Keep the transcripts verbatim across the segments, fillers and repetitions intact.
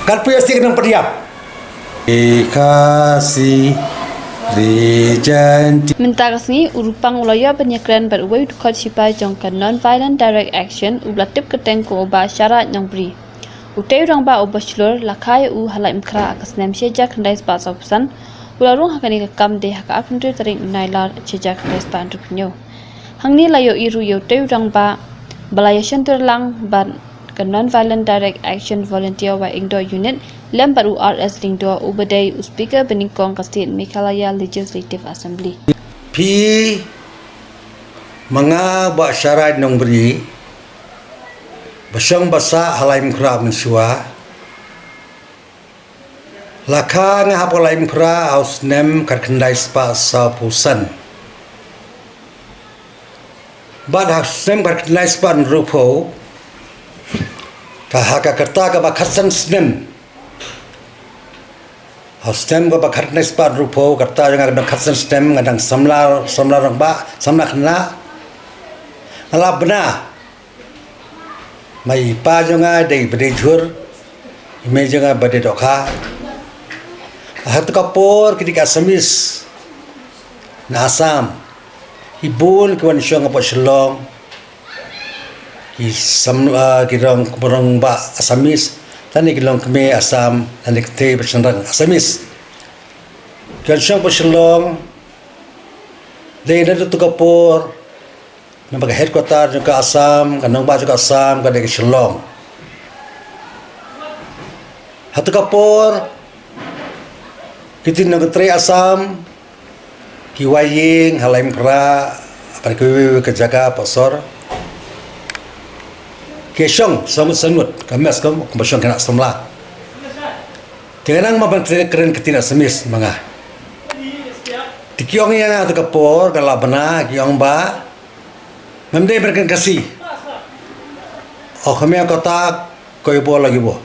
Kat P S T ka nang pdiap. Khasi Ri Jaintia. Mynta ka sngi u Rupang u la ïoh ban ïakren bad uwei u dkhot shipai jong ka Non-Violent Direct Action, u ba la tip kyrteng kum u Bah Sharaid Nongbri. Utei u rangbah uba shlur la kha ïa u ha Laitumkhrah ha ka snem shi hajar khyndai spah sawphew san, u la rung ha kane ka kam dei ha ka arphew hynriew tarik u Nailar shi hajar khyndai spah hynriewphew hynñiew. Hangne la ïohi ruh ïa utei u rangbah ba la ïashon tur lang bad ka Non-Violent Direct Action Volunteer Wahingdoh Unit lem bad u R S Lyngdoh uba dei u Speaker banyngkong ka State Meghalaya Legislative Assembly. Phi, ma nga Bah Sharaid Nongbri, ba shong ba sah ha Laitumkhrah mynshuwa. La kha nga hapoh Laitumkhrah ha u snem khatkhyndai spah sawphew san. Bad ha u snem khatkhyndai spah hynriewphew, ka ha ka rta kaba khatsan snem. Ha u snem kaba khatkhyndai spah hynriewphew, ka rta jong nga ka dang khatsan snem, nga dang samla, samla rangbah, samla khynnah. Nga la bna. Ma i pa jong nga dei ba dei jhur, i mei jong nga ba dei dohkha. Ha katu ka por kine ki Assamese na Assam ki bun ki wan shong hapoh Shillong, ki sam, ah, ki rong, ki rangbah Assamese, lane ki longkmie Assam, lane ki kynthei ba shynrang Assamese. Ki wan shong hapoh Shillong, dei na katu ka por, namar ka headquarter jong ka Assam, ka nongbah jong ka Assam, ka dei ka Shillong. Ha katu ka por, ki tynrong ki trei Assam, ki wai ïing ha Laitumkhrah, bad kiwei kiwei ka jaka hapoh sor. Ki shong, shong sangut, ka mess ka, kumba shong khynnah samla. Te nga nang ma ban kren ktien Assamese ma nga. Te ki ong ïa nga ha katu ka por, nga la bna, ki ong ba, mem dei ban kren Khasi. O khmia kota ko ibo lagi bo.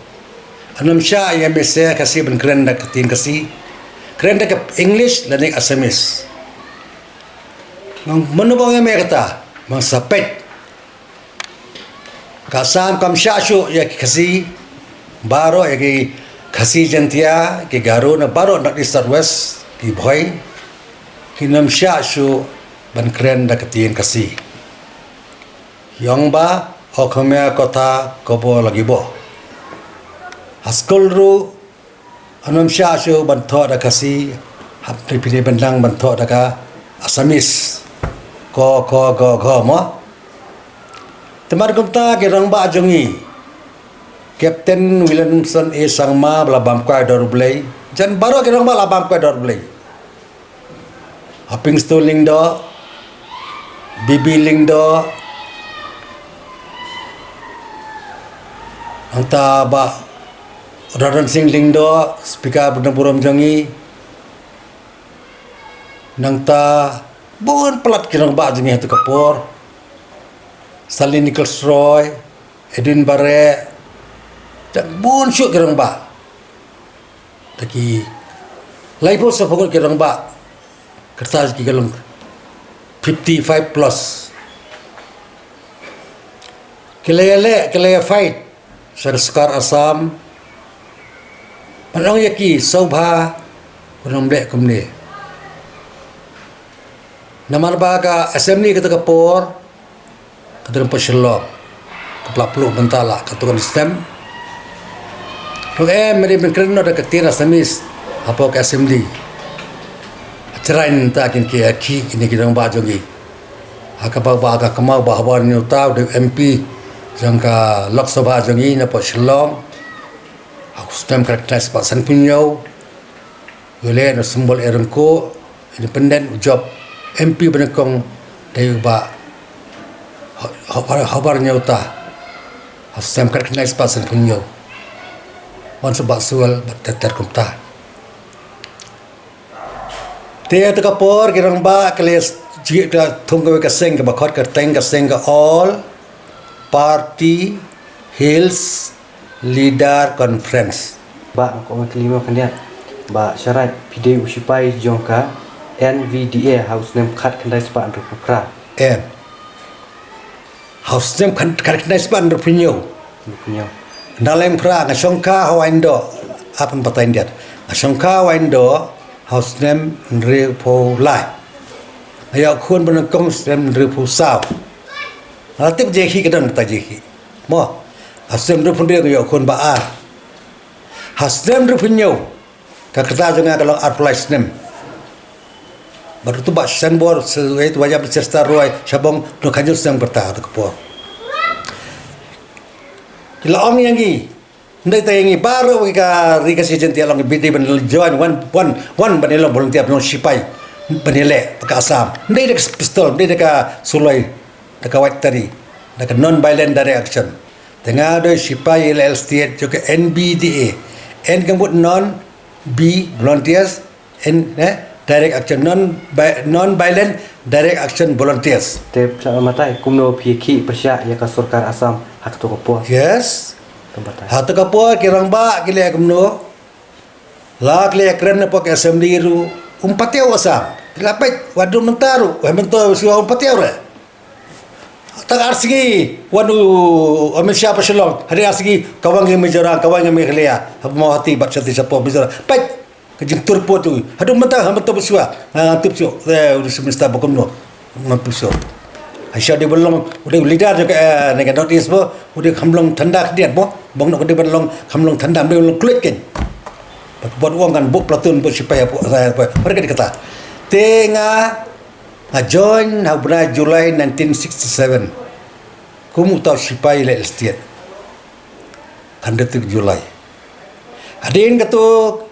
Anom sha ïa me se Khasi ban kren da ka ktien Khasi. Kren da ka English lane Assamese. Nga mano ba ong ïa me kata, ma nga sa peit. Ka Assam kam shah shuh ïa ki Khasi, baroh ïa ki Khasi Jaintia, ki Garo na baroh North East South West, ki Bhoi, kim shah shuh ban kren da ka ktien Khasi. Ki ong ba, o khmia kota ko bo lagi bo. Ha skul ruh, anom shah shuh ban thoh da Khasi, hap te phi dei ban dang ban thoh da ka Assamese. Ko, ko, go, go, mo. Te namar kumta ki rangbah jong ngi, Captain Williamson A Sangma ba la bam kwai da u Blei, jan baroh ki rangbah la bam kwai da u Blei. Hopingstone Lyngdoh, B B Lyngdoh, nangta Bah Radan Singh Lyngdoh, Speaker ba dang burom jong ngi, nangta bun palat ki rangbah jong ngi ha katu ka por, Stanley Nichols Roy, Edwin Bareh, da bun shuh ki rangbah. Da ki laiphew sanphew ngut ki rangbah. Kata ki ka long fifty five plus. Ki la ïaleh, ki la ïa fight sha ka sorkar Assam. Ban ong ïa ki sngewbha, ban ym leh kumne. Namar ba ka assembly kata ka por, ka dang hapoh Shillong, ka la pynlut bynta la katto katne snem. Ruh em, me dei ban kren noh da ka ktien Assamese hapoh ka assembly. Trai nangta kin ki, ki, kine ki rangbah jong ngi. Ha kaba, ba ka kynmaw Bah Habar Nyota, u dei u M P jong ka Lok Sabha jong ngi na hapoh Shillong. Ha u snem khatkhyndai spah sanphew hynñiew, u leh na u Symbol Ïaryngkhuh Independent, u jop M P ba nyngkong dei u Bah Ho-, Ho-, Habar Nyota. Ha u snem khatkhyndai spah sanphew hynñiew. Wan sa Bah Suel, Bah Teter kumta. Te ha kata ka por ki rangbah ki la ïa jingïaid, ki la thung kawei ka seng kaba khot kyrteng ka seng ka All Party Hills Leader Conference. Bah, nga kwah ban kylli mo khyndiat. Bah Sharaid, phi dei u shipai jong ka N V D A ha u snem khatkhyndai spah hynriewphew phra. Em. Ha u snem khat, khatkhyndai spah hynriewphew hynñiew. Hynriewphew hynñiew. Kynda lai phra, nga shongkha ha Wahyndoh, ap ban batai ndiat. Nga shongkha ha Wahyndoh ha u snem hynriewphew lai. Nga ïoh khun ba nyngkong snem hynriewphew saw. Nga la tip jingkhih ka don kata jingkhih. Mo. Ha snem hynriewphew hynriew nga ïoh khun ba ar. Ha snem hynriewphew hynñiew, ka kyrta jong nga ka long arphew lai snem. Bad utu Bah Shanbor, Sir Wade, Wayam Chester Roy, Shabong, Nongkhanjul snem kyrta ha kata ka por. Ki la ong ïa ngi, ym dei tang ïa ngi baroh ki ka Ri Khasi Jaiñtia, long bit ban join, wan, wan, wan ban ïalong volunteer, ban long sipai, ban ïaleh bad ka Assam. Ym dei da ka pistol, ym dei da ka suloi, da ka wait tari, da ka non violent direct action. Te nga dei sipai ïaleh state jong ka N B D A. N ka mut non, B volunteers, N, eh, direct action, non bi-, non violent direct action volunteers. Te pyrshah matai, kumno phi khih pyrshah ïa ka sorkar Assam ha kato ka por? Yes. Te matai. Ha kato ka por ki rangbah ki leh kumno? La ki leh kren hapoh ka assembly ruh, um pat ïoh Assam. Ki la peit, wat haduh mynta ruh, Himanta Biswa um pat ïoh re. Tang ar sngi wan u Amit Shah pa Shillong, hadien ar sngi ka wan ïa Mizoram, ka wan ïa Meghalaya, ha Mawhati bad Shanti Sapo Mizoram. Peit ka jingtur put u. Haduh mynta, ha mynta Biswa, ah, tup shuh, eh, u Minister ba kumno. Mynta Biswa. Hasha u dei ban long, u dei u leader jong ka, eh, ne ka North East mo, u dei kham long thanda khyndiat mo. Bang noh ka dei ban long, kham long thanda, ym dei ban long kluit kein. Bad, bad u ong kan buh platoon, buh sipai, buh, buh, buh, buh, kata. Te nga, nga join ha u bnai July nineteen sixty-seven. Kum uta u sipai ïaleh state. Khyndai tarik July. Hadien kato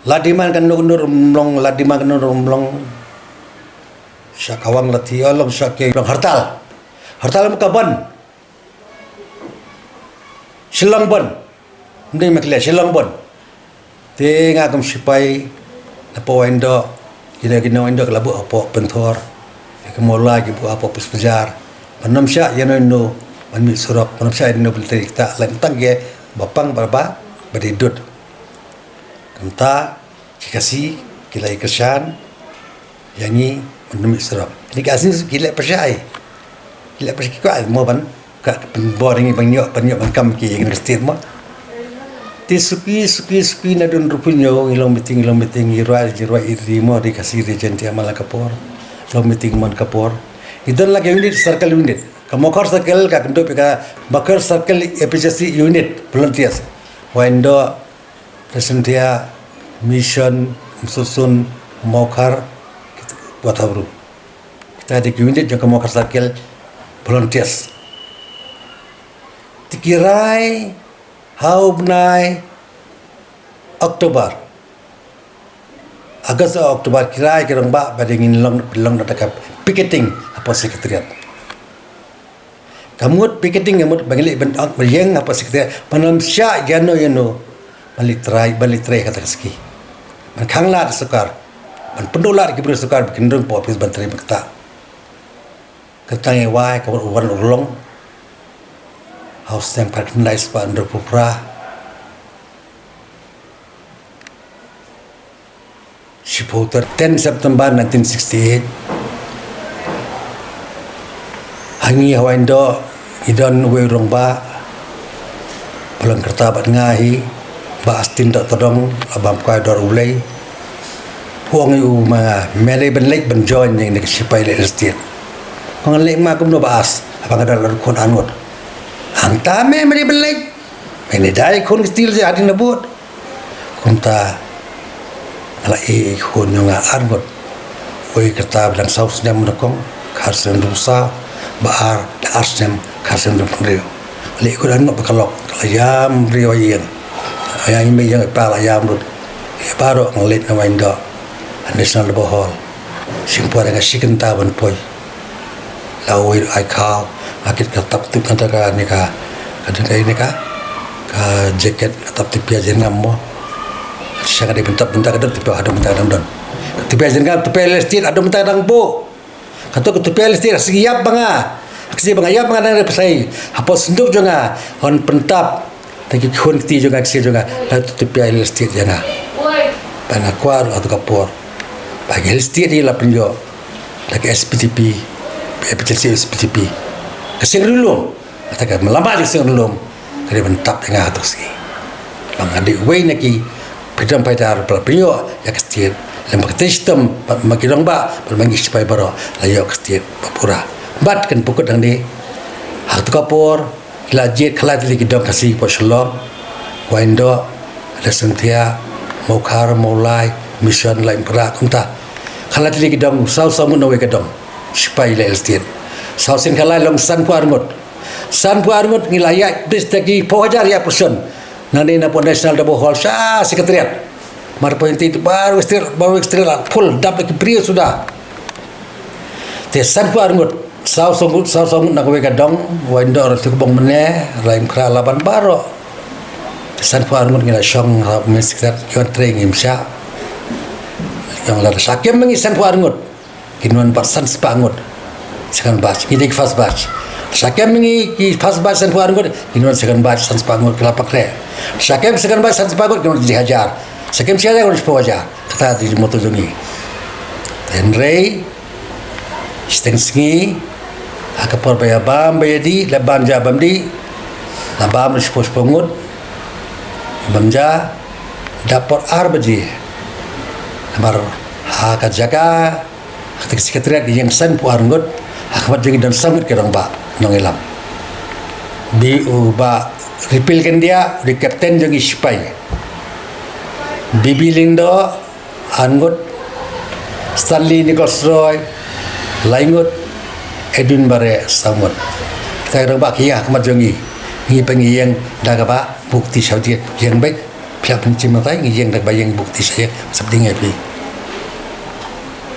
la demand ka Nur, Nur Mlong, la demand ka Nur Mlong. Sha Kawang la thi, oh, long sha ke long hartal. Hartal mo ka ban. Shillong ban. Ym dei Meghalaya, Shillong ban. Te nga kum sipai, na poh Wahyndoh, ki da ki nong Wahyndoh ki la buh hapoh Pynthor. Ki Mawlai ki buh hapoh Post Bazar. Ban ym shah ïano ïano ban mih surok, ban ym shah ïano ïano ban trei kita, lem tang ki ba pang ba ba, ba dei dud. Kumta, ki Khasi, ki la ïa kyrshan ïa ngi ban ym mih surok. Kine ki Khasi ki leh pyrshah ai. Ki leh pyrshah ki kwah ai mo ban, ka pynbor ïa ngi ban ïoh, ban ïoh ban kam ki ïa kine ki state mo. Te suki, suki, suki naduh hynriewphew hynñiew ngi long meeting, ngi long meeting, ngi rwai, ngi rwai ïa ri mo, Ri Khasi Ri Jaiñtia man la ka por. Long meeting man ka por. Ngi don la ka unit, circle unit. Ka Mawkhar circle ka kyndup ïa ka Mawkhar circle A P H L C unit, volunteers. Wahyndoh, Jaiñtia, Mission, Umsohsun, Mawkhar, Watabru. Kita dei ki unit jong ka Mawkhar circle volunteers. Te ki rai ha u bnai October. August, October ki rai ki rangbah ba dei ngin long, long da ka picketing hapoh secretariat. Ka mut picketing ka mut ba ngi leit ban ong ba ïeng hapoh secretariat, ban ym shah ïano ïano ban leit trai, ban leit trai kata ka sngi. Ban khang lad sorkar, ban pynduh lad ki briew sorkar ba kin rung hapoh office ban trai ba kata. Kata ngi wai ka wan urlong ha u snem khatkhyndai spah hynriewphew phra. Shiphew ter, ten September nineteen sixty-eight. Ha ngi ha Wahyndoh ngi don uwei u rangbah ba long kyrta bad nga hi, Bah Astin Dohtdong, la bam kwai dor u Blei. U ong ïa u ma nga, me dei ban leit ban join ïa kine ki sipai leh state. Nga ong leit ma kumno Bah As, haba nga don la khun arngut. Hangta me, me dei ban leit. Me ne dei khun ki state hadien na bud. Kumta nga la ïoh khun jong nga arngut. Uwei kata ba dang saw snem nyngkong, kharsnem dum saw, ba ar, da ar snem, kharsnem dum hynriew. Nga la ïoh khun arngut ba ka lok, ka la ïam briew ïa ïing. Ïa i mei ïa i pa la ïam ruh. Ïa baroh nga leit na Wahyndoh, National Labour Hall. Shim por nga shi kynta ban poi. La wei ai khaw, nga kit ka tap tip kata ka ne ka, ka dang ka ne ka, ka jacket, ka tap tip ïa jingam mo. Sha ka dei bynta bynta ka dang tip ïa dang bynta ka dang don. Ka tip ïa jingam, tip ïa leh state, dang bynta ka dang bo. Kato ka tip ïa leh state, ka sngi ïap ba nga. Ka sngi ba nga ïap ba nga dang re pasai. Hapoh synduk jong nga, hon pyntap. Te ki khun kti jong nga, ki kti jong nga, la tip ïa leh state ïa nga. Ba nga kwah ruh ha kato ka por. Ba ki leh state ïa la pynïoh. Da ka S P T P, A P H L C S P T P. Ka seng ri lum. Kata ka mlama jong ka seng ri lum. Ka dei ban tap ïa nga ha tu ka sngi. Ba nga dei uwei na ki freedom fighter ba la pynïoh ïa ka state. Lem bad ka shitom bad ma ki rangbah bad ma ngi ki sipai baroh la ïoh ka state ba pura. Bad kan pynkut hangne ha katu ka por ki la jied khalai tylli ki dong Khasi hapoh Shillong, Wyandoh, Lasingthia, Mawkhar, Mawlai, Mission, Laitumkhrah kumta. Khalai tylli ki dong, saw saw ngut na kawei ka dong. Sipai la ïa state. Saw sien khalai long sanphew ar ngut. Sanphew ar ngut ngi la ïaid bit da ki phew hajar ïa pyrshon. Nangne na pdeng National Dabo Hall sha Secretariat. Mar pynti baroh Secretariat, baroh Secretariat la full, dap da ki briew suda. Te sanphew ar ngut, saw saw ngut, saw saw ngut na kawei ka dong, Wyandoh, Ratikbong, Mynne, Laitumkhrah, Laban baroh. Sanphew ar ngut ngi la shong ha Secretariat, ïoh trei ngim shah. Ïoh la da shah kem ma ngi sanphew ar ngut. Kin wan bad san spah ngut. Second batch. Ngi dei first batch. Sha kem ngi ki first batch sanphew ar ngut, kin wan second batch san spah ngut ki la pynkhreh. Sha kem second batch san spah ngut, kin wan shi hajar. Sha kem shi hajar, kin wan shiphew hajar. Kata dei moto jong ngi. Hynrei shiteng sngi ha ka por ba ïa bam ba ïa dih, la bam ja bam dih. La bam shiphew shiphew ngut. Bam ja da por ar baje. Namar ha ka jaka ha ka Secretariat ki ïeng sanphew ar ngut, ha khmat jong ngi don saw ngut ki rangbah nongïalam. Dei u Bah Ripil Kyndiah, u dei captain jong ngi sipai. B B Lyngdoh, ar ngut. Stanley Nichols Roy, lai ngut. Edwin Bareh, saw ngut. Kita ki rangbah ki ïeng ha khmat jong ngi. Ngi pat ngi ïeng da kaba buh kti sha ïing beit. Phi hap ban shim batai, ngi ïeng da kaba ïeng buh kti sha ïing, sngewbha ïa phi.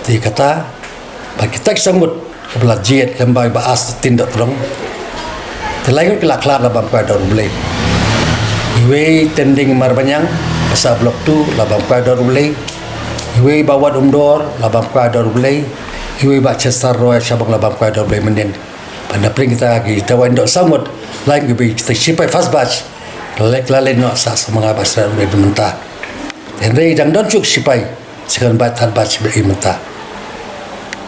Te kata, bad kita ki saw ngut kiba la jied lem bad i Bah Astin Dohtdong. Te lai ngut ki la khlad la bam kwai dur U Blei. Iwei Tending Marbaniang, ba sah Block two, la bam kwai dur U Blei. Iwei Bah Wat Umdor, la bam kwai dur U Blei. Iwei Bah Chester Roy Shabong, la bam kwai dur U Blei mynnin. Bad na pdeng kita ki dawai ndoh saw ngut, lai ngut kiba kita sipai first batch. Leit la leit noh sa sawmanga ba sdang leit mynta. Hynrei dang don shuh sipai second batch, third batch ba i mynta.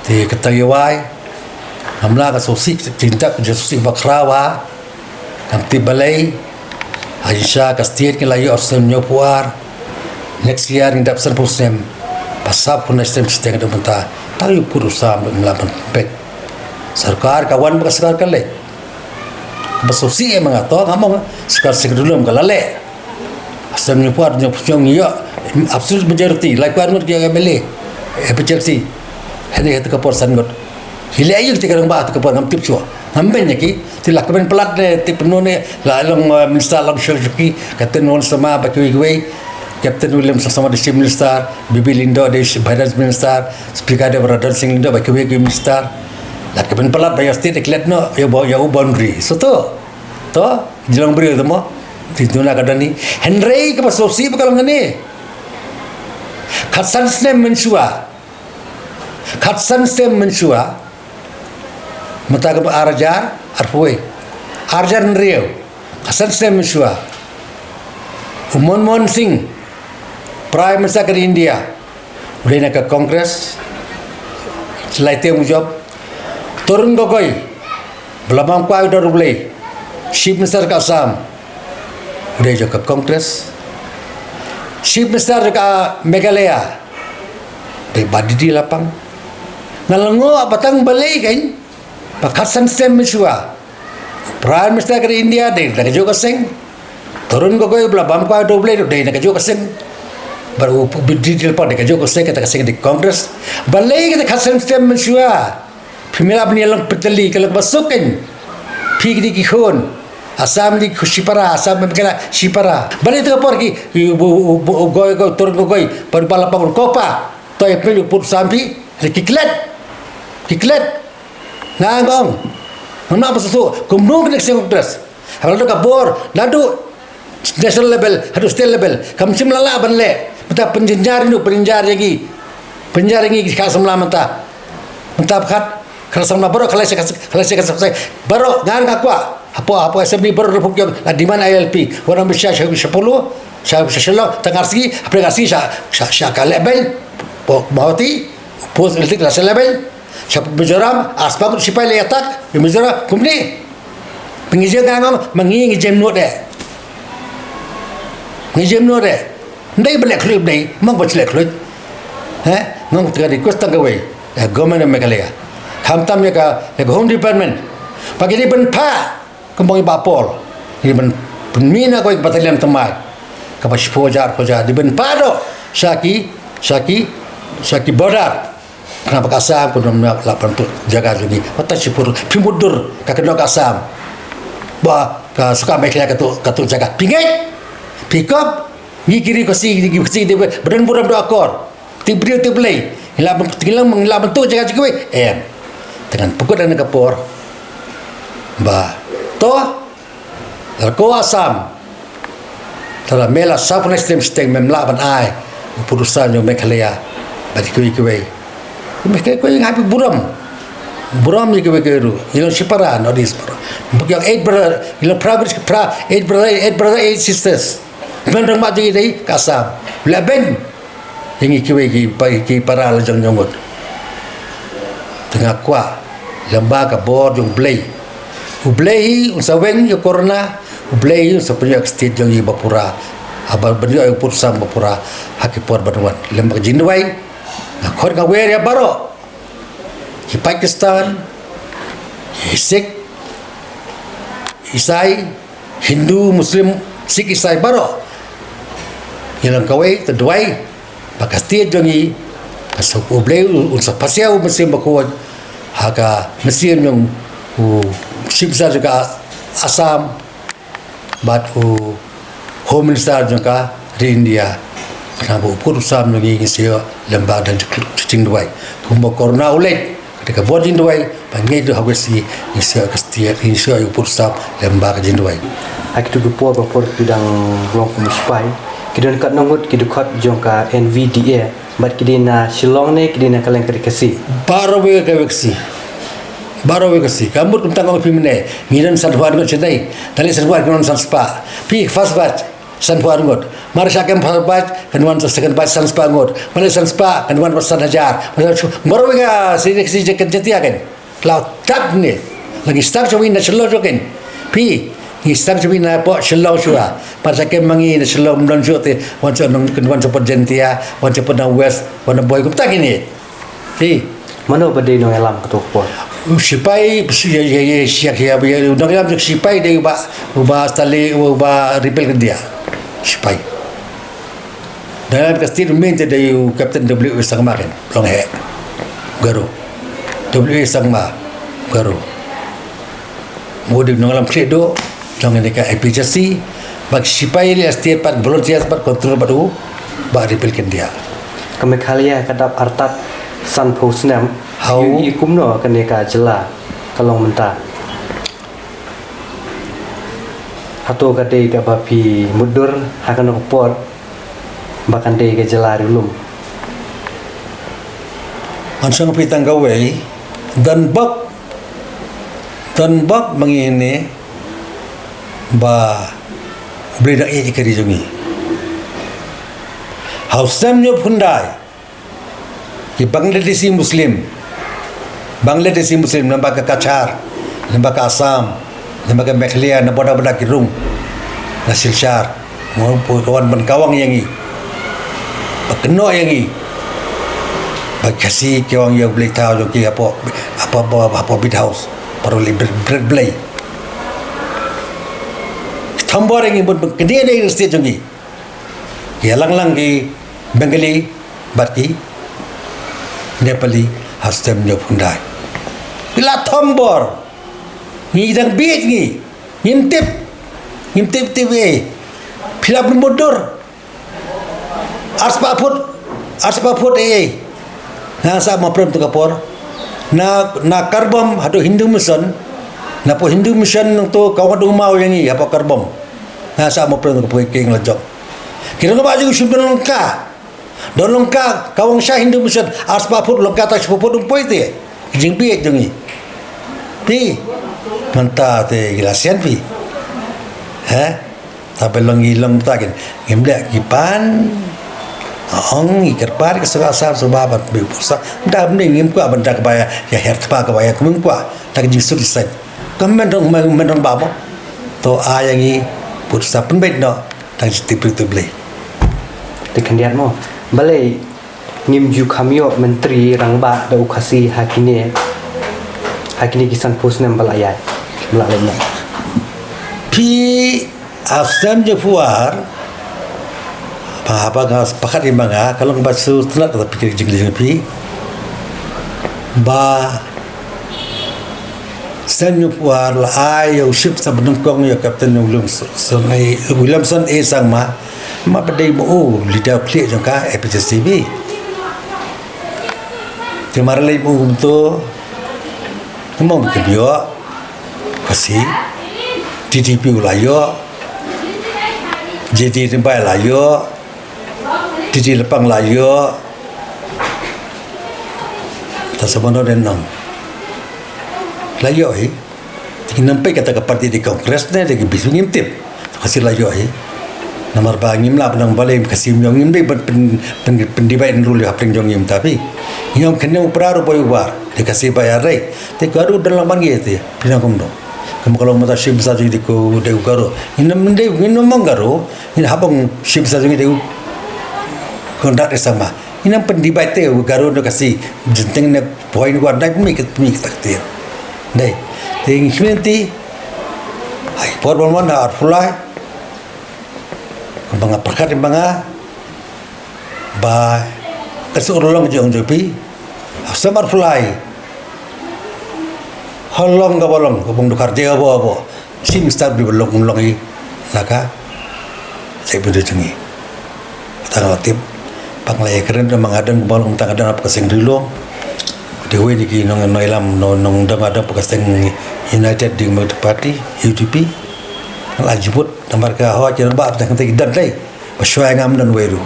Te kata ïa wai ngam lah ka sngewsih, ka jingtep ka jingsngewsih ba khraw ha. Ngam tip balei. Ha jingshisha ka state ngi la ïoh snem hynñiewphew ar. Next year ngi dap sanphew snem. Ba saphew khyndai snem shiteng haduh mynta. Tang ïa u pud u sam ruh ngim lah ban peit. Sorkar ka wan bad ka sorkar ka leit. Ba sngewsih ïa ma nga to, nga ong sorkar seng dulum ka la leh. Snem hynñiewphew ar, hynñiewphew ar ngi ïoh absolute majority, laiphew ar ngut ki ïoh M L A. Eh, majority. Hangne ha kata ka por san ngut. Ki leh aïu kita ki rangbah ha kata ka por, ngam tip shuh. Ngam beiñ ïa ki. Te la kmen palat ne, te pynno ne, la long, eh, minister long shuh shuh ki, Captain Won Sangma bad kiwei kiwei. Captain William Sangma dei Chief Minister, B B Lyngdoh dei Finance Minister, Speaker dei Bah Radon Sing Lyngdoh bad kiwei kiwei minister. La kmen palat ba ïa state klet noh, ïa u, ïa u boundary. So to. To, jylliew briew to mo. Te duna ka dani. Hynrei kaba sngewsih ba ka long kane. Khatsan snem mynshuwa. Khatsan snem mynshuwa. Mynta ka ar hajar arphew wei. Ar hajar hynriew. Khatsan snem mynshuwa. U Manmohan Singh, Prime Minister ka India. U dei na ka Congress. Lai te u jop. Tarun Gogoi. Ba la bam kwai dur U Blei. Chief Minister ka Assam. U dei jong ka Congress. Chief Minister jong ka Meghalaya. Dei Bah D D Lapang. Nga la ong ba tang balei kein. Ba khatsan snem mynshuwa. Prime Minister ka India dei na kajuh ka seng. Tarun Gogoi ba la bam kwai dur U Blei dei na kajuh ka seng. Bad u Bah D D Lapang dei kajuh ka seng, kata ka seng dei Congress. Balei kata khatsan snem mynshuwa. Phi mih la ban ïalong pyntylli ka long ba suk kein. Phi ki dei ki khun. Assam dei ki shipara, Assam Meghalaya shipara. Balei kata ka por ki, u, u, u, u, Gogoi, Gogoi, Tarun Gogoi, bad u Bah Lapang u ong ko pa. To ïa phi u pud u sam phi, ki klet. Ki klet. Nga ong. Ngam lah ban sngewthuh, kumno ki dei ki seng Congress. Haba la dep ka bor, naduh national level haduh state level, kam shym la lah ban leh. Mynta pynjynjar ïa ngi, pynjynjar ïa ngi. Pynjynjar ïa ngi ki khun samla mynta. Mynta pyrkhat, khun samla baroh ka leit sha, ka leit sha, ka leit sha, baroh ngan nga kwah. Hapoh, hapoh assembly baroh ruh puk ïa la demand I L P. Wan ym sha, sha, sha Polo, sha, sha Shillong, tang arsngi, hapdeng arsngi sha, sha, sha ka lehbeiñ. Hapoh Mawhati, post elected la sha lehbeiñ. Sha Mizoram, arspah ngut sipai la ïatak, Mizoram, kumne. Ngi jing nga ngam, ma ngi ngi jing nud eh. Ngi jem noh re. Ndei ba leh khluit, ndei mong ba leh khluit. He? Ngong tengah request tang kawei. Eh, government of Meghalaya. Khamtam ïa ka, ïa ka Home Department. Ba ki dei ban phah, kumba i Bah Paul. Dei ban pynmih na kawei ka battalion thymmai. Kaba shiphew hajar, phew hajar. Dei ban phah doh sha ki, sha ki, sha ki border. Khnang ba ka Assam kan ym lah ban tuh jaka jong ngi. Wat tang shiphew, phi mutdur ka kynnoh ka Assam. Ba ka suk ka Meghalaya ka tuh, ka tuh jaka. Phi ngeit? Phi kop? Ngi ki ri Khasi, ngi ki ri Khasi dei ba don burom doh akor. Te briew te Blei. Ngi lah ban, ngi lah ban, ngi lah ban tuh jaka jong kiwei. Em. Te ngan pynkut ha kane ka por ba to, lada ko Assam, lada me la sah pynlait stem stem, mem lah ban ai u pud u sam jong Meghalaya bad kiwei kiwei. Me kiwei kiwei ngi hap burom. Burom ïa kiwei kiwei ruh. Ngi long shipara North East baroh. Ba ki ong eight brother, ngi long phra, phra, eight brother, eight brother, eight sisters. Hynmen rangbah jong ngi dei ka Assam. Leh beiñ ïa ngi kiwei ki pa, ki para la jong jong ngut. Te nga kwah lem bad ka bor jong U Blei. U Blei hi un sa weng ïa u corona, U Blei hi un sa pynïoh ïa ka state jong ngi ba pura. Haba pynïoh ïa u pud u sam ba pura ha ki por ban wan. Lem bad ka jingduwai, nga khot nga wer ïa baroh. Ki Pakistan, ki Sikh, Isai, Hindu, Muslim, Sikh, Isai baroh. Ngi long kawei, to duwai ba ka state jong ngi, ka suk U Blei un sa pasia u Mynsiem Bakhuid ha ka mynsiem jong u Chief Minister jong ka Assam bad u Home Minister jong ka ri India. Khnang ba u pud u sam jong ngi ngin sa ïoh lem bad da jingduwai. Kumba u corona u leit, ka dei ka bor jingduwai ba ngi ruh ha West Khasi ngin sa ïoh ka state, ngin sa ïoh u pud u sam lem bad ka jingduwai. Ha kitu ki por ba por phi dang long kum u sipai, ki don katno ngut ki dkhot jong ka N V D A, bad ki dei na Shillong ne ki dei na kylleng ka ri Khasi? Baroh kawei ka Khasi. Baroh kawei ka Khasi. Ka mut kumta nga ong phi mynne, ngi don sanphew ar ngut sha dei. Tang lei sanphew ar ngut, ngi don sanspah. Phi first batch sanphew ar ngut. Mar sha kem first batch, kan wan sa second batch sanspah ngut. Mar lei sanspah, kan wan bad san hajar. Mar sha baroh kawei ka Khasi, Khasi Jaintia kan. La dap ne. La ngi start shawei na Shillong shuwa kan. Phi, ngi start shawei na poh Shillong shuwa. Mar sha kem ma ngi na Shillong ym don shuh te, wan sha nong, wan sha poh Jaintia, wan sha poh na West, wan na Bhoi kumta kine. Phi. Mano ba dei nongïalam kato ka por? U sipai, u si-, ya, ya, ya, ya, ya, ya, u nongïalam jong u sipai dei u Bah, u Bah Stanley, u Bah Ripple Kyndiah. Sipai. Nongïalam ka state mynta dei u Captain W A Sangma kan, long heh. Garo. W A Sangma, Garo. U dei u nongïalam khlieh duh jong kane ka A P H L C, bad ki sipai leh state pat, volunteers pat, control bad u Bah Ripple Kyndiah. Ka Meghalaya ka dap artat sanphew snem. Hau. Ïohi kumno kane ka jylla ka long mynta? Hato ka dei kaba phi mutdur ha kano ka por ba kan dei ka jylla riewlum? Ngan shong phi tang kawei, don bok, don bok ma ngi ne ba U Blei u dang ïeit ïa ka ri jong ngi. Ha u snem hynñiewphew khyndai, ki Bangladeshi Muslim, Bangladeshi Muslim, lyngba ka Cachar, lyngba ka Assam, lyngba ka Meghalaya, na bynta bynta ki rung, na Silchar, mo, pu, ka wan ban kawang ïa ngi, ba kynnoh ïa ngi, ba Khasi kawang ïa U Blei thaw jong ki hapoh, hapoh, hapoh, hapoh Bead House, para leh bret, bret Blei. Thombor ïa ngi bun, bun kynnoh ïa ngi state jong ngi. Ïalang lang ki Bengali bad ki Nepali ha u snem hynñiewphew khyndai. Phi la thombor. Ngi dang bieit ngi. Ngim tip. Ngim tip tip ei. Phi la pynmutdur. Arspah phut. Arspah phut ei ei. Nga sah mapyrem tu ka por. Na, na Karbom haduh Hindu Mission. Na poh Hindu Mission nangtu ka wan u maw ïa ngi hapoh Karbom. Nga sah mapyrem tu ka por, ki ïeng la jop. Ki rangbah jong ngi shim don lyngka. Don lyngka, ka wan sha Hindu Mission, arspah phut, lyngka tang shiphew phut, ym poi te. Ki jingbieit jong ngi. Te mynta te ngi la sian phi. He? Tabe long ngi long ta kin. Ngim leh ki pan. Ong ngi kyrpad ka sura sap suba ban pynbeit u pud u sam. Da mynne ngim kwah ban da kaba ïa her tpa kaba ïa, ngim kwah. Da ka jingsuk jingsaiñ. Ka men rong, men, men rangbah mo. To ai ïa ngi pud u sam, pynbeit noh. Tang shi tip tip Blei. Te khyndiat mo. Balei ngim ju kham ïoh myntri rangbah da u Khasi ha kine, ha kine ki sanphew snem ba la ïaid, ba la leit noh. Phi, ha snem jingphew ar, ba, ba nga pyrkhat ïa ma nga, ka long ba shu tnat kata phi jingkylli jong phi. Ba snem jingphew ar la ai ïa u Chief Minister ba nyngkong ïa u Captain Williamson, Williamson A, Williamson A Sangma. Namar ba dei ma u u leader khlieh jong ka A P H L C B. Te mar lei ma u kumto, namar ba kim ïoh Khasi, T D P u la ïoh, J D Rymbai la ïoh, T D Lapang la ïoh. Ta sa ban don nang. La ïoh hi. Ngin ym peit kata ka party dei Congress ne dei ka B J P ngim tip. Khasi la ïoh hi. Namar ba ngim lah ban ong balei Khasi ym ïoh, ngim dei ban pyn, pyn, pyndebate ruh ïa hapdeng jong ngi mynta phi. Ngim ong kane u Pra ruh boi u War. Dei Khasi ba ïa rei. Te ka ruh don lang ban ngi te. Phi nang kumno. Kum ka long mynta Chief Minister jong ngi dei ko dei u Garo. Ngin ym dei, ngin ym ong Garo. Ngin hap ong Chief Minister jong ngi dei u Conrad A Sangma. Ngin ym pyndebate te u Garo ne Khasi, jingteng ne poi ne wan dei pynmih, pynmih kata ka ktien. Dei. Te ngi kynti. Ai por ban wan ha arphew lai. Kumba nga pyrkhat ïa ma nga ba ka shu urlong jong jong phi. Ha snem arphew lai. Ha long kaba long, ka bym dkhar jia abo abo. Chief Minister ba dei ban long, um long hi na ka jaitbynriew jong ngi. Kata nga la tip. Ba nga la ïakren da ma nga don ba long, tang nga don hapoh ka seng Ri Lum. Dei wei na ki nong, nongïalam, nong, nong don, nga don hapoh ka seng United Democratic Party, U D P. Nga la jubut namar ka hok ki rangbah ba tang ki don dei. Ba shuwa ngam don wei ruh.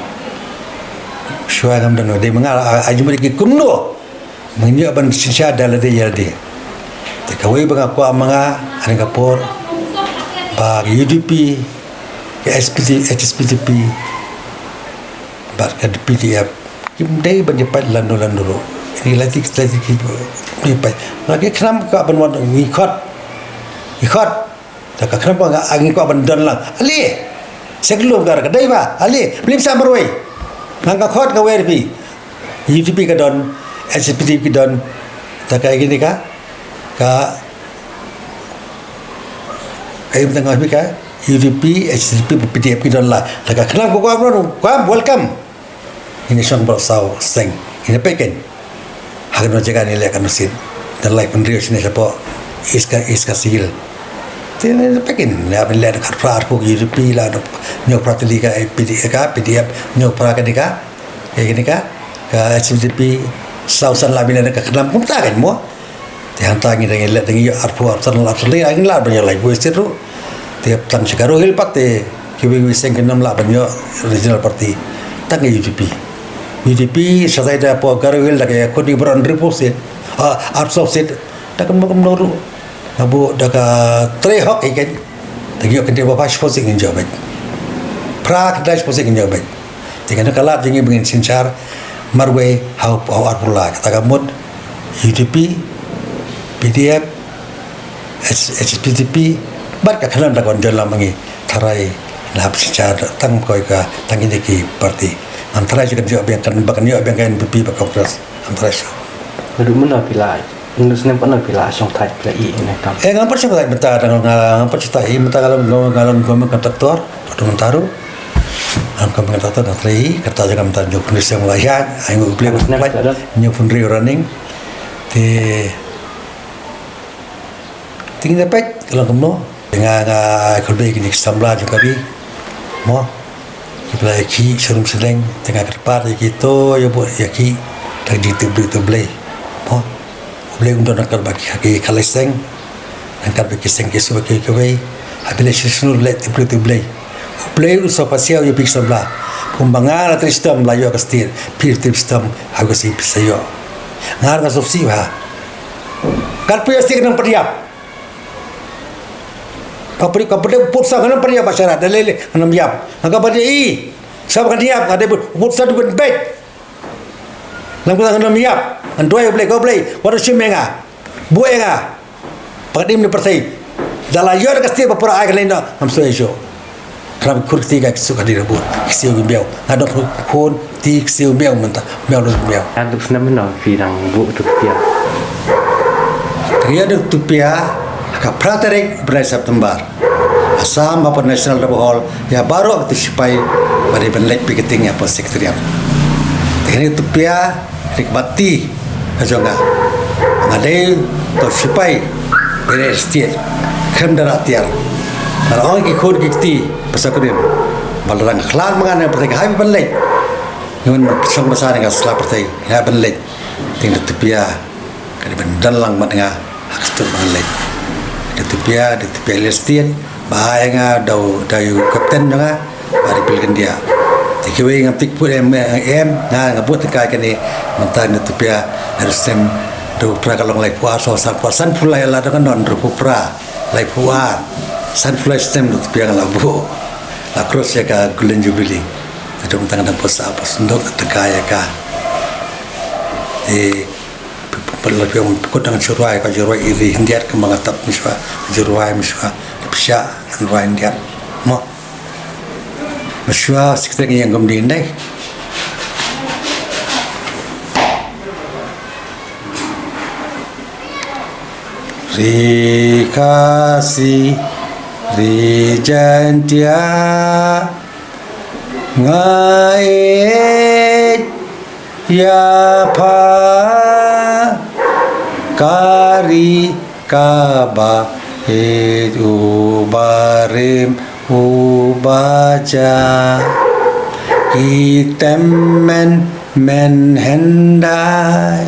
Shuwa ngam don wei. Dei ma nga la, a, a jubut ki kumno. Ngin ïoh ban synshar da lade ïa lade. Te kawei ba nga kwah ma nga ha kane ka por ba ka U D P, ka H P D, H S P D P bad ka P D F kim dei ban ïa pait lano lano ruh. Ini lati lati ki ïa pait. Nga ki khnam ka ban wan ngi khot. Ngi khot. Te ka khnang ba nga, ngi kwah ban don lang. Ale. Seng lum ka, ka dei ba. Ale. Blim sa marwei. Nga ka khot kawei phi. U D P ka don. H S P D P ka don. Te ka ïa kine ka. Ka. Ka im tang phi ka. U D P, H S P D P, P D F ki don la. Te ka khnang ko kwah, kwah, welcome. Ngin ïa shong baroh saw seng. Ngin ïa peit kein. Ha kano jaka ngin leh kano sien. Da lai pynriew shane shapoh East Khasi, East Khasi Hills. Te ngin ïa peit kein. Leh ban leh da khatphra arphew U D P la, hynñiewphra tylli ka P D F, ka P D F, hynñiewphra kane ka, kane ka, ka H S P D P, saw san la ban leh da ka khnam kumta kein mo. Te hangta ngi dang ïaleh, dang ïoh arphew arphew san, arphew san lei, ngi lah ban ïoh laiwei seat ruh. Te tang shi Garo Hills pat te kiwei kiwei seng kin ym lah ban ïoh regional party. Tang ka U D P. U D P shatai da hapoh Garo Hills da ka ïakhun ïa baroh hynriewphew seat. Ah, arphew seat. Da kumno kumno ruh. Nga buh da ka trei hok ïa ka. Da ka ïoh kyntien ba phra shiphew seat ngin ïoh beit. Phra khyndai shiphew seat ngin ïoh beit. Te kane ka lad jong ngi ba ngin synshar marwei ha u, ha u arphew lai. Kata ka mut U D P, P D F, H-, H S P D P, bad ka khnang da ka wan jon lang ma ngi. Tharai ngin hap synshar tang kawei ka, tang kine ki party. Ngam tharai shuh kan ïoh biang kan, ba kan ïoh biang ka N P P bad Congress. Ngam tharai shuh. Naduh mynno phi la, naduh snem katno phi la shong thait, phi la ïeh ïa kane ka kam? Eh, ngam pat shong thait mynta, ngam pat shong thait mynta, nga long, nga long government contractor. Haduh mynta ruh. Ngam, ngam kata, kata, kata, kata jaka mynta hynñiewphew hynriew snem la ïaid, ai nguh U Blei, hynñiewphew hynriew running. Te te ngin ïa peit ka long kumno. Te nga, nga ai khublei ïa kine ki samla jong ka ri. Mo. Kiba la ïakhih sharum shadeng, te nga kyrpad ïa kito ïa buh ïakhih. Tang jingtip briew tip Blei. Mo. U Blei un don ryngkat bad ki, ki khalai seng. Ryngkat bad ki seng ki shu bad kiwei kiwei. Haba leit sha shnong leit tip briew tip Blei. U Blei un sa pasiaw ïa phi ki samla. Kumba nga la trei shitom la ïoh ka state, phi trei shitom ha ka state phi sa ïoh. Nga nga sngewsih bha. Katba ïoh state ka nang pynïap. Ka pynïap, ka pynïap, put sa ka nang pynïap ba sharat, da lei lei ka nang ïap. Nga ka ba dei i. Sa ba ka nang ïap, nga dei put sa du ban beit. Lam kata ngan ym ïap, ngan duwai U Blei, ko Blei, wat shim ïa nga. Buh ïa nga. Ba ka dim ne pyrthei. Da la ïoh da ka state ba pura ai ka lei noh, ngam sngewsih shuh. Khlem khun kti ka suk hadien bud. Ksiew ki miaw. Nga dok khun kti ksiew miaw mynta. Miaw lut miaw. Ka duk snem mynno phi dang buh tu pia. Kria duk tu pia. Ka phra tarik bnai September. Assam Upper National Rifle ïa baroh ki sipai ba dei ban leit picketing ïa pos Secretariat. Te kane tu pia rik bati ha jong nga. Nga dei to sipai bere state khlem da tiar. Nga ong ki khun ki kti ba sa kudin ba la dang khlad ma nga ne pyrthei ka hai ban leit. Ngan shong basa ne ka sla pyrthei ha ban leit. Te kane tu pia ka dei ban don lang mat nga ha ka stur ban leit. Kane tu pia, kane tu pia leit state ba ai nga da u, da u captain jong nga. Ba ri pil kyndiah. Te kiwei ngam tik put em, em, nga, nga buh tyngkai kane, mynta nga tupia, nga stem, ruh pra ka long laiphew ar, so, sanphew, sanphew lai la dang non, ruh pra, laiphew ar, sanphew lai stem, ruh tupia nga la buh. La cross ïa ka Golden Jubilee. Te dang tang dang posa, pos ndok tyngkai ïa ka. Te, pe, pe, pe, la pia, pekut dang jurwai, ka jurwai iri hyndiat, ka manga tap mynshuwa, jurwai mynshuwa, pisa, ngan rwai hyndiat. Mo. Mynshuwa sikte ngi ïeng kumne dei. Ri Khasi, ri Jaintia, nga ïeit ïa pha ka ri kaba ïeit uba rim uba ja. Ki tymmen men hyndai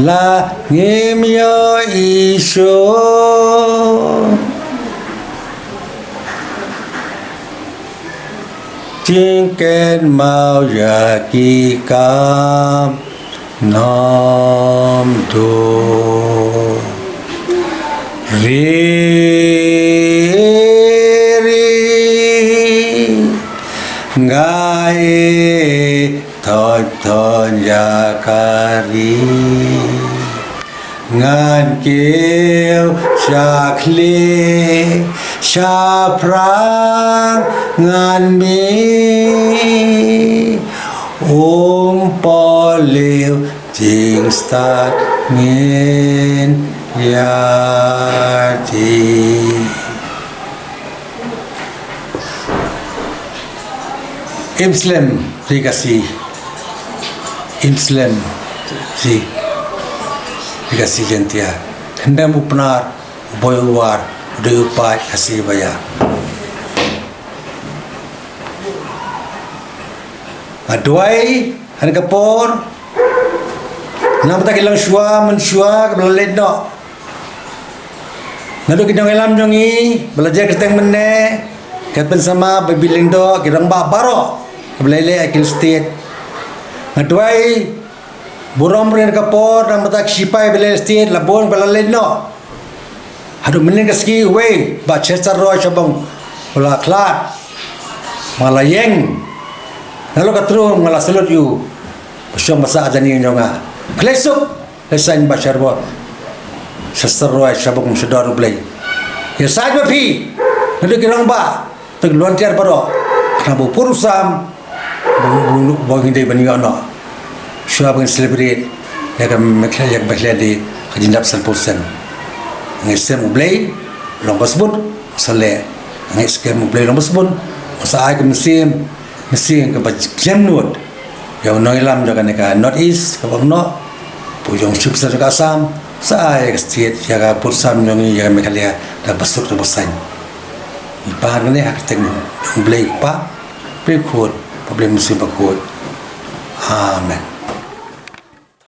la ngim ïohi shuh. Jingkynmaw ïa ki kam Namdo ri ri ngai thon thon ïa ka ri. Ngan kiew sha khlieh sha phrang ngan mih. Um Paul Liu jingstad ngin ïa ti. Im slem ri Khasi. Im slem ri, ri Khasi Jaintia. Khyndem u Pnar, u Boi u War, u Dei u Paid, Khasi ba ïa. Nga duwai ha kane ka por namar ta ki longshuwa mynshuwa kaba la leit noh. Naduh ki nongïalam jong ngi ba la jer kyrteng mynne, Captain Sama, Baby Lyngdoh, ki rangbah baroh kiba la leit ha ki state. Nga duwai burom rin ka por namar ta ki sipai ba la leit state, la bun ba la leit noh. Haduh mynnin ka sngi uwei Bah Chester Roy Shabong u la khlad. Nga la ïeng. Nga la ka trum, nga la salute ïa u. Ba shong ba sah ha jani jong nga. Khlei suk. Khlei saiñ Bah Chester Roy. Chester Roy Shabong, sha U Blei. Ïa saiñ ma phi. Naduh ki rangbah. Te ki volunteer baroh. Khnang ba u pud u sam. Ba, ba, ba ngi dei ban ïoh noh. Shuwa ba ngin celebrate ïa ka Meghalaya, ïa ka Meghalaya Day, ka jingdap sanphew snem. Ngin skhem U Blei long ba sbun, sa leh. Ngin skhem U Blei long ba sbun, sa ai ka mynsiem, mynsiem kaba jemnud ïa u nongïalam jong kane ka North East, kaba ong noh, ba u jong Chief Minister jong ka Assam, sa ai ïa ka state, ïa ka pud sam jong ngi, ïa ka Meghalaya, da kaba suk da kaba saiñ. Ngi pan kane ha ka kyrteng U Blei Kpa, Blei Khun, bad Blei Mynsiem Bakhuid. Amen.